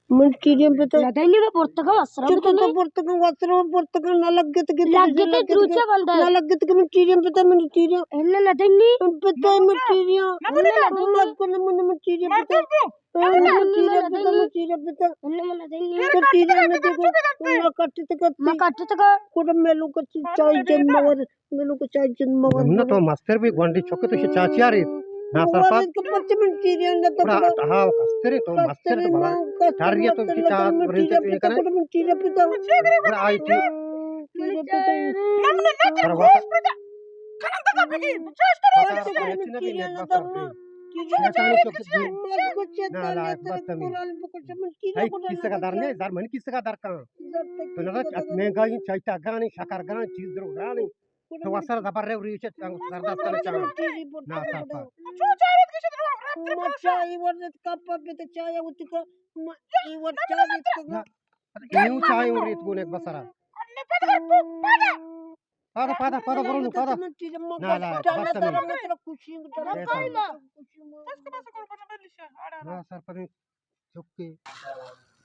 من ٹیریاں پتا۔ ندنی میں پورتگا وسرا چکو تو بتنے۔ پورتگا وسرا پورتگا نہ لگت کے لگت کے۔ روچا بندہ۔ نہ لگت کے من ٹیریاں پتا، من ٹیریاں۔ انہ ندنی۔ پتا من ٹیریاں۔ نہ بولے نہ۔ من کو نہ من من ٹیریاں پتا۔ من ٹیریاں پتا، من ٹیریاں پتا۔ انہ من ندنی۔ تو ٹیریاں نہ دے کو۔ نہ کٹ تک۔ ما کٹ تک۔ کوڑ میلو کو چاہیے مگر۔ ملو کو چاہ جن مغن نہ تو مستر بھی گونڈی چوکے تو چاچی آ رہی۔ نا سرپد۔ تو پچ من چیرے نہ تو بڑا۔ ہاں، کسترے تو مستر تو بڑا۔ ٹر رہی تو کی چاہ رہی تو یہ کرے۔ من چیرے پتا۔ بڑا آئی تھی۔ چیرے پتا۔ نہ لائق بدتمیز۔ کس کا در نہیں، در من کس کا در کہاں؟ تو نہ مہنگائی چاہتا گانے، شکر گانے، چیز درو گانے۔ تو وسر زبر رے ریچت زردست کنے چاہاں۔ نا سرپد۔ چو چارت کشت رو رفت ما چاہی ورد کپ بیت چاہی وتی کا۔ ای ور چاہی ریت کو۔ ایو چاہی ور ریت کو نیک بسرا۔ پادا، پادا، پادا، برو نو، پادا۔ نا، لا، بس تمہیں۔ نا، سرپد۔ چکے۔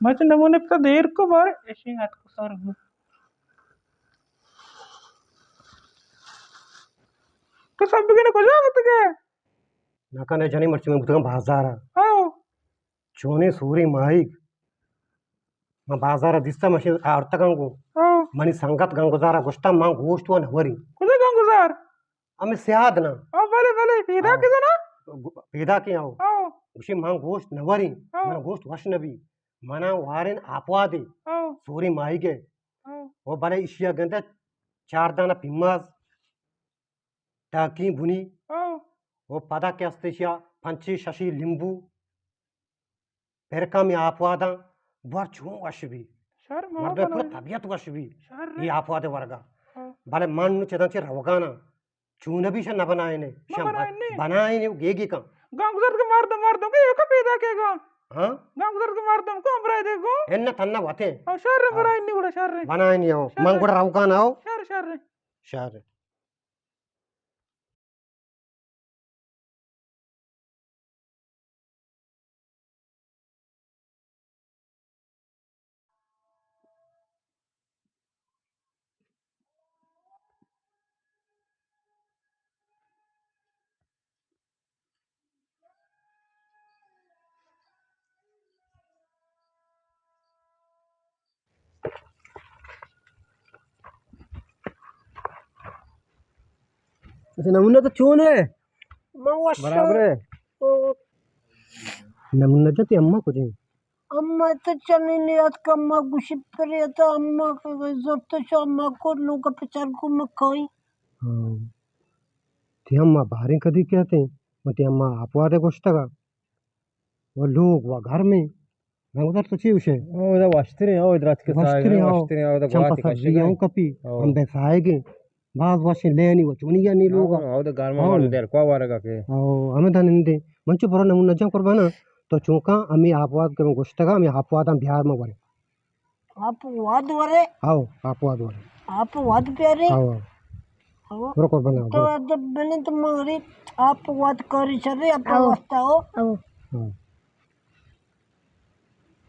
مچ نمونے پتا دیر کو بار ایشی ہاتھ کو سر ہو۔ تو سب بگنے کجا بتگے؟ نہ کنے جنی مرچی میں بتگاں بازار۔ ہاں۔ چونے سوری ماہیگ۔ من بازار دیستا مشین آرتگاں گو۔ ہاں۔ منی سنگت گنگزارا گوشتا من گوشت و نوری۔ کجا گنگزار؟ ہمے سیاد نا۔ او بلے، بلے، پیداکے زنا؟ پیداکے آؤ۔ ہاں۔ گوشی من گوشت نہ وریں، ہاں۔ من گوشت وش نہ بی۔ منا وارن آپوادے۔ ہاں۔ سوری ماہیگے۔ ہاں۔ او بلے اشیا گندے چار دانہ پیماز، ٹاکی بنی۔ ہاں۔ او پدا کہ است اشیا پنچی ششی لیمبو۔ پرکا می آپواداں بور چون وش بی۔ شر، ما مردم بنائیں۔ پورا طبیعت وش بی۔ شر۔ یہ آپواد ورگا۔ ہاں۔ بلے من نو چداں چہ روگانا۔ چون بی شن نہ بنائینے۔ نہ شن بنائینے۔ بنائینے گیگی کن۔ گنگزر کے مردم، مردم کے ایک پیدا کے گا۔ ہاں؟ گنگزر کے مردم کو امرای دے گو۔ ان تنہ وتے۔ ہاں، شر، ہاں۔ بنائینے گڑا شر۔ بنائینے ہو۔ شر۔ من گڑا روگانا ہو۔ شر، شر۔ شر۔ اچھا، نمونہ تو چون ہے؟ من وش آں۔ برابر ہے۔ او۔ نمونہ جو تی اماں کجیں؟ اماں تو چنی نیت کہ اماں گوشی پریت، اماں زرت شو، اماں کو لوگ پچار کو مکائی۔ ہاں۔ تی اماں باریں کدی کہتے ہیں؟ من تی اماں آپوادے گوشتگا۔ و لوگ و گھر میں۔ گنگزر تو چی گوشے؟ او، ادا وشتریں، او، ادا اتکے وشتریں، ساہگیں، او۔ وشتریں، او، ادا چمپا گواتی سبزی کشگیں۔ ہوں کپی، او۔ ہم بے ساہگیں۔ باز وشیں لینی و چونی یا نی لوگا۔ او، او، ادا گرما او۔ مردم دیر کو وارگا کے۔ او، ہمیں دا نندے۔ من چو برو نمونہ جان قربانا۔ تو چونکا ہمیں آپواد کے من گوشتگا، ہمیں آپواداں بیار من ورے۔ آپ واد ورے؟ آؤ، آپ واد ورے۔ آپ واد پیارے؟ آؤ، آؤ۔ آؤ۔ برو قربان، تو برو۔ ادب بنت مغرب، آپ واد کاری چرے، آپ آؤ۔ واسطہ ہو۔ آؤ۔ ہاں۔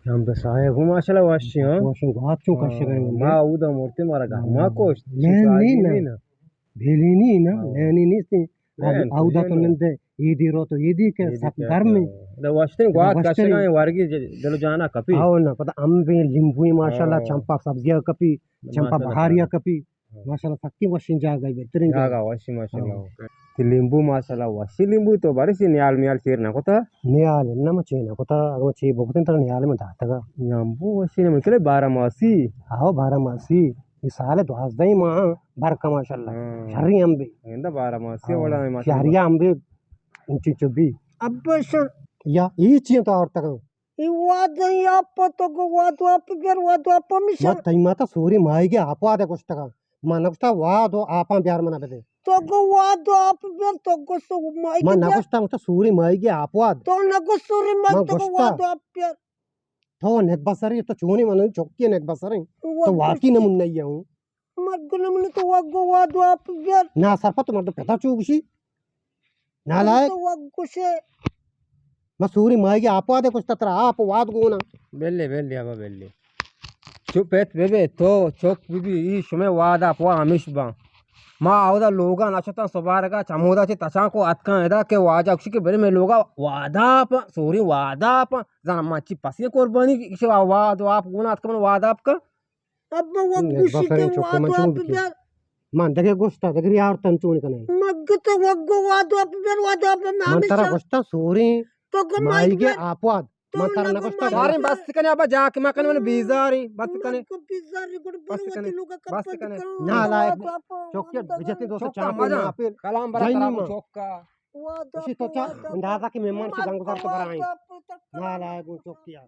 ہم بسائے گو ماشاءاللہ واشی، ہاں۔ واشی گوات چون کشے گئے ہاں، ما اودا مرتے مارا گا، ہاں۔ ما کوشت۔ لین نہیں نا۔ بھیلینی نا، ہاں۔ لینی نیست۔ لین تو اودا تو نندے، ایدی رو تو ایدی کہ سک گرم ہے۔ دا وشترین گوات کشگا ہیں، ورگی ج-، دل و جانا کپی۔ آؤ نا، پتہ امبے، لیمبوی ماشاءاللہ، ہاں۔ چمپا سبزیاں کپی، چمپا ماشاءاللہ۔ بہاریا کپی۔ ہاں۔ ماشاءاللہ سکی وشین جاگہ بہترین جاگہ۔ جاگہ وشی ماشاءاللہ۔ ہاں۔ تی لیمبو ماشاءاللہ وشی لیمبو تو برسی نیال میال چیر نہ کتا؟ نیال نہ مچے نہ کتا، اگر چی بکتن تر نیال میں داتگا۔ لیمبو وشی نہ مکلے بارہ ماسی۔ آؤ بارہ ماسی۔ اے سال دوازدہ ماہ برکا ماشاءاللہ۔ ہاں۔ شری امبے۔ گندا بارہ ماسی ہاں۔ وڑا ماسی۔ شہریا امبے انچی چبی۔ ابا شر۔ یا ای چیئے تو آورتگا۔ ای واد ای آپ تو گو واد آپ بیار واد آپ ہمیشہ۔ ما تئی ماتا سوری ماہیگے آپ واد گوشتگا۔ ما نگوشتا واد و آپاں بیار منا بدے۔ تو گو واد و آپ بیار تو گو سو ماہیگے بیار۔ ما نگوشتا، گوشتا سوری ماہیگے آپ واد۔ تو نگو سوری ماہیگے تو گو واد و آپ بیار۔ تو نیک بسرے، تو چونی من چوکی نیک بسرے۔ تو واقعی نمونہ ہی ہوں۔ مرگ نمونہ تو وگو وادو آپ بیار۔ نا سرپد تو مرد پتا چو گوشی۔ نالائک۔ تو وگو سے۔ ما سوری ماہیگے آپوادے کشتا، ترا آپ واد گونا۔ بلے، بلے، ابا بلے۔ چپ ات ببے، تو چپ ببی، ای شمے واد آپ وا ہمیش باں۔ ما اودا لوگا نشتاں سبارگا، چمودا چہ تچان کو اتکاں ادا کہ واجہ اکشی کہ برے مے لوگا واد آپ، سوری واد آپ، زانا ما چی پسی قربانی کہ واد آپ گونا اتکا من واد آپ کا۔ ابا وت گوشی کہ واد آپ بیار۔ من دگہ گوشتا، دگہ ریارتن چون کنے۔ مگہ تو وگو واد آپ بیار، واد آپ من من ترا ہمیشہ گوشتا سوریں تو گو مائی مائی گے بیار۔ آپواد۔ تو من ترا نہ نگو گوشتا مائی سوریں۔ بیار۔ بس کنے ابا، جا کہ ما کنے من بیزاریں، بس کنے۔ من کو بیزاری گڑ بس برو کنے، وتی لوگا بس کپت کنے۔ کن۔ نا لائق۔ چوکیا بجتے دوست چوکا چاکو مجا۔ ناپل۔ کلام برا جائنی ترا ما۔ چوکا۔ واد آپ، اسی تو چا واد آپ۔ اندازہ کہ مہمان سی گنگ گزار تو برائیں۔ واد آپ تک نا لائق چوکیا۔